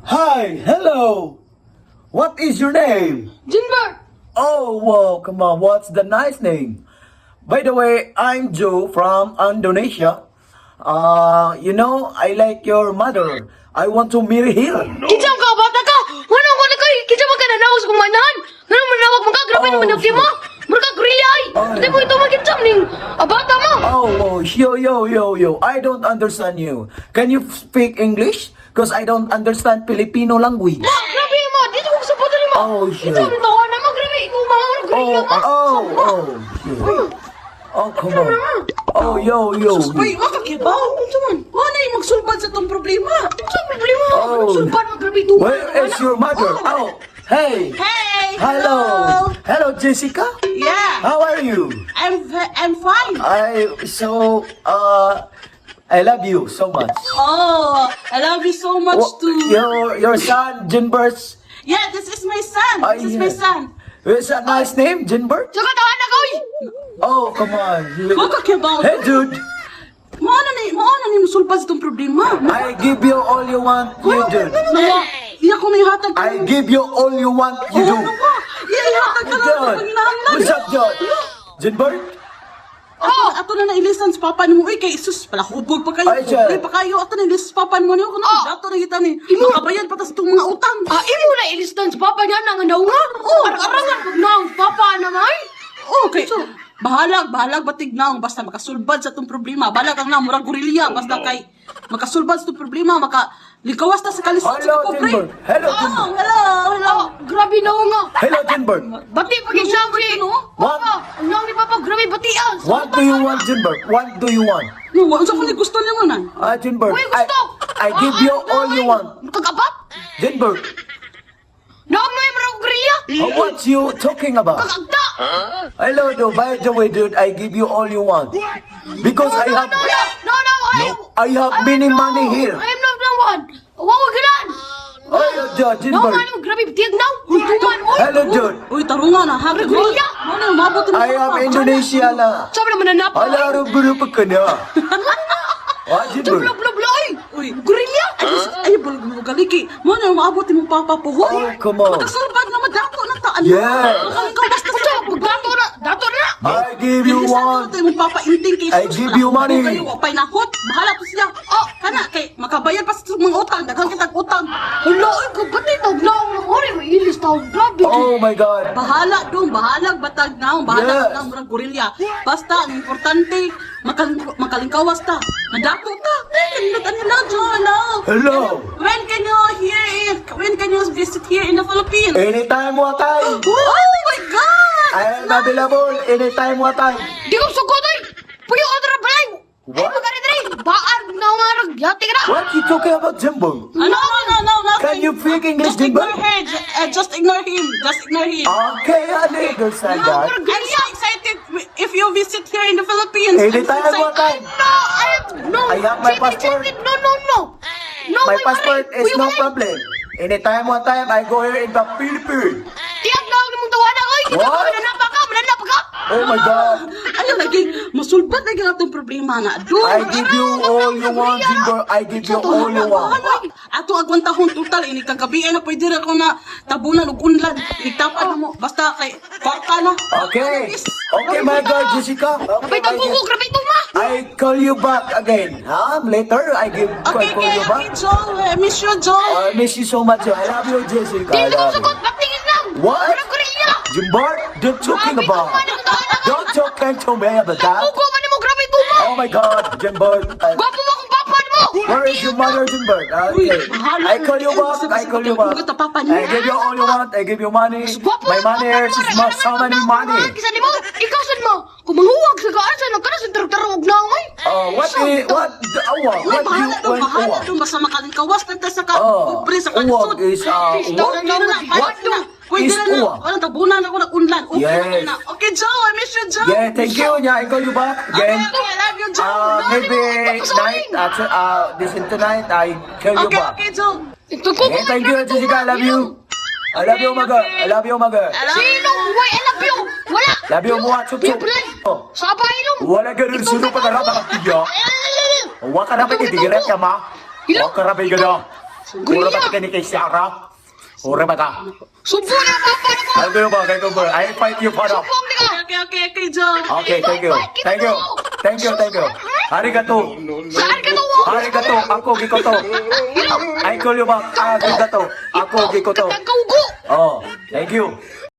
Hi, hello. What is your name? Jinbert! Oh, whoa, come on. What's the nice name? By the way, I'm Joe from Indonesia. I like your mother. I want to marry her. Kinsa ka bata ka? Ngano ko na kay? Kinsa man ka nanawag sa kumanahan? Ngano manawag man ka? Grabe Oh, naman ang mo. Mura ka gorilla ay. Oh. Hindi mo ito makinsa ning abata mo. Oh, yo, yo, yo, yo. I don't understand you. Can you speak English? Because I don't understand Filipino language. Ma, grabe mo. Dito ko sa nimo. Oh, shit. Kinsa man tawa na mo? Grabe ikaw mga gorilla Oh, mo. oh, oh, shit. Oh, come on. Oh, yo, yo. Uy, wa ka kibaw. Unsa man? Wa na yung magsulbad sa tong problema. Unsa problema? Oh. Sulban mo grabe ito. Where is your mother? Oh, hey. Hey! Hello. Hello, Jessica. Yeah, How are you? I'm fine. I love you so much. Oh, I love you so much too. Your son, Jinbert. Yeah, this is my son. Ah, This is my yeah. son. Is that nice name, Jinbert? Sa tawa na ka oy. Oh, come on. Wa ka kibaw. Hey, dude. Mao na ni musulbad sa tong problema. I give you all you want, you do. Nawa, iya ko na ihatag. I give you all you want, you do. Nawa, iya ihatag ka Hey, na dude. panginahanglan. What's up, dude? Jinbert? Ato na nailisan sa papa nimo. Uy, kay sus, pala hubog pa kayo. Ay, siya. Pobre pa kayo. Ato na ilisan sa papa nimo niyo. Kuno, Ah. dato na kita ni. Makabayad pa ta sa itong mga utang. Ah, imo na ilistan sa papa niya nang naunga. Oh. Arang-arangan pag naong papa naman. Oh, okay. Bahalag, bahalag batig naong basta makasulbad sa itong problema. Bahalag ang naong murag gorilya basta kay makasulbad sa itong problema, maka likawas ta sa kalisod sa Hello, pobre. Jinbert. Hello, Oh, Jinbert. hello, hello. Oh, grabe naunga. Hello, Jinbert. Bati pag exam si no? What? Papa, ang naong ni Papa, grabe bati ah. What do you want, Jinbert? What do you want? No, unsa ko ni gusto nimo nan? Ah, Jinbert. Uy, gusto! I give you all you want. Kagabat? Jinbert, Naong mo yung marang gorilla? what you talking about? Kagagda! Hello, dude. By the way, dude, I give you all you want. Because I No, have no, no! No, no! I have I many no. money here. I am not the one! Wow, ganan! Oh, dude, No, Jinbert. man, grabe, tiyag now! Tuman, oy! Hello, dude. Uy, tarunga na ha. Gorilla? Mo na umabot ni I am Indonesia na. Sabi naman na napa! Hello, bro, pa ka na. Ah, Jinbert. Blo, blo, blo, oy! Uy, Gorilla! Ay, ay, bugali kay. Mo na umabot ni mong papa po. Oh, come on. Makasulbad na madako na ta. Ano? Yes. Makalikawas ta sa Unsa, pagdato na! Dato na! I give you Bilisan one. ko tayo mong papa inting kay I sus, give you wala money. kayo wapay nahot. Bahala to siya. Oh, kana kay makabayad pa sa mga utang, daghan kitag utang. Hala, oy, kabati, tawag na akong ori, may ilis tawag, grabe! Oh my God. Bahala dong, bahala batag naong, bahala Yes. yes. murag gorilya. Basta ang importante makalingkawas ta. Nadako ta. Kanindot ang hello, Joe, hello. Hello. When can you visit here in the Philippines? Anytime, what time? Oh my God! I am available anytime, what time? Di ko sugod, oy! Puyo, order balay! Ay, What? magari dre! Baar na nga ragyati ka na! What you talking about, Jimbo? No, no, no, no, nothing. Can you speak English, Just ignore Jimbo? her. Just ignore him. Just ignore him. Okay, I understand that. I'm so excited if you visit here in the Philippines. I'm so Anytime, what excited. time? No, I am no. I have my Check it, passport. check it. No, no, no. No, My may passport pare. is Puyo no balay. problem. Anytime, what time, I go here in the Philippines. Tiyag na ako nimong tawanan oy. Kita What? ko mananapa ka, mananapa ka. Oh my God. Ayaw lagi, masulbat lagi ang atong problema na. Doon, I give you all you want, Jimbo. I give you all you want. Ato agwantahon total ini kagabi na pwede ra ko na tabunan og unlad. Iktapad na mo basta kay kwarta na. Okay. Okay, my girl, Jessica. Okay, Grabe my tong girl. kuko, grabe tong ma. I call you back again. Huh? Later, I give Okay, I call okay, you back. okay, Joel. I miss you, Joel. I miss you so much. I love you, Jessica. I Di ko love you. sugod, batingis lang. What? Murag gorilla. Jimbo, don't talking Grabe about. tong ma nimong tawanan. Don't talking to me about that. Kuko man nimo grabe tong ma. Oh my God, Jimbo. Gwapo mo akong papa nimo. Where is your mother, Jimbo? Okay. I call you back. I call you back. I give you all you want. I give you money. Gwapo My ang money papa is mo. so many money. Kisa nimo, ikaw sad mo. Kung manghuwag sa kaarsa nagkana sa tarog-tarog na oy. Oh, what is what? Uwag. Uy, What you bahala dong, want? bahala Uwag. dong basta makalingkawas na ta sa ka Oh, pobre sa uwag kalisod. is Please, what? Okay na na, What bahala na. Pwede is na na. uwag? Walang tabunan ako ng unlad. Okay Yes. na na. Okay, Joel, I miss you, Joel. Yeah, thank you. Yeah, I call you back Okay, again. okay, I love you, Joel. Maybe night. This in tonight I call you Okay, back. okay, Joel. Itong kuko. Yeah, thank you, Jessica. I love you. I love you, my girl. I love you, my girl. Sino? Way, I love you. Wala. Love you mo, chup chup. Libre. Oh. Sa bailong. Wala ganun sino pa ka na tiya. Wa ka na pa kidiret ka ma. Wa ka na pa gano. Ura ba ka ni kay Sarah? Ura ba ka? Subo na papa nako. I'll go back, I go back. I fight you para. Sumbong ni ka. Okay, Joe. Okay, thank you. Thank you. Thank you, thank you. Arigato. Saan ka to? Arigato. Ako gikoto. I call you back. Ah, gigato. Ako gikoto. Katang kaugo. Oh, thank you.